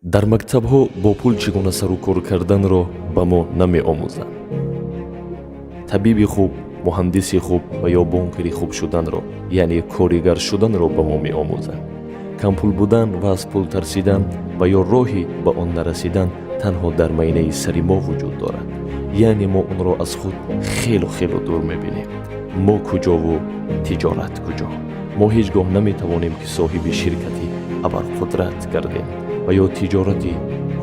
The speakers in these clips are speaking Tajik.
Дар мактабҳо бо пул чӣ гуна сару кор карданро ба мо намеомӯзанд. Табиби хуб, муҳандиси хуб ва ё бонкири хуб шуданро, яъне коригар шуданро ба мо меомӯзанд. Кампул будан ва аз пул тарсидан ва ё роҳи ба он нарасидан танҳо дар майнаи сари мо вуҷуд дорад, яъне мо онро аз худ хело хело дур мебинем. Мо куҷову тиҷорат куҷо? Мо ҳеҷ гоҳ наметавонем, ки соҳиби ширкати абарқудрат гардем ва ё тиҷорати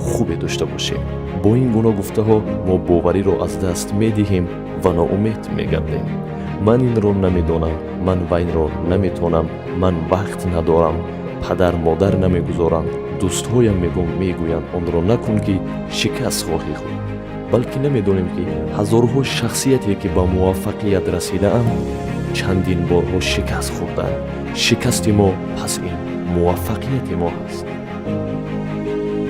хубе дошта бошем. Бо ин гуна гуфтаҳо мо бовариро аз даст медиҳем ва ноумед мегардем. Ман инро намедонам, ман вайнро наметонам, ман вақт надорам, падар модар намегузоранд, дӯстҳоям мегӯянд, онро накун, ки шикаст хоҳӣ хӯрд. Балки намедонем, ки ҳазорҳо шахсияте, ки ба муваффақият расидаанд, чандин борҳо шикаст хӯрданд. Шикасти мо пас ин муваффақияти мо ҳаст.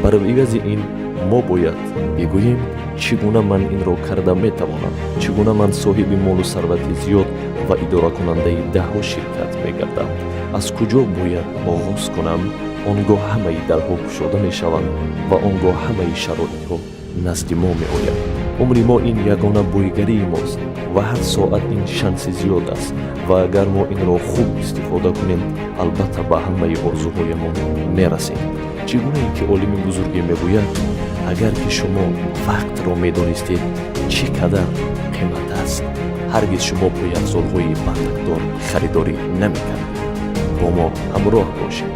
Бар ивази ин мо бояд бигӯем: чӣ гуна ман инро карда метавонам? Чӣ гуна ман соҳиби молу сарвати зиёд ва идоракунандаи даҳҳо ширкат мегардам? Аз куҷо бояд оғоз кунам? Он гоҳ ҳамаи дарҳо кушода мешаванд ва он гоҳ ҳамаи шароитҳо назди мо меояд. Умри мо ин ягона бойгарии мост ва ҳар соат ин шанси зиёд аст ва агар мо инро хуб истифода кунем, албатта ба ҳамаи орзуҳоямон мерасем. Чӣ гунае ки олими бузурге мегӯяд: агар ки шумо вақтро медонистед, чӣ қадар қимат аст, ҳаргиз шумо пойафзолҳои бандакдор харидорӣ намекардед. Бо мо ҳамроҳ бошед.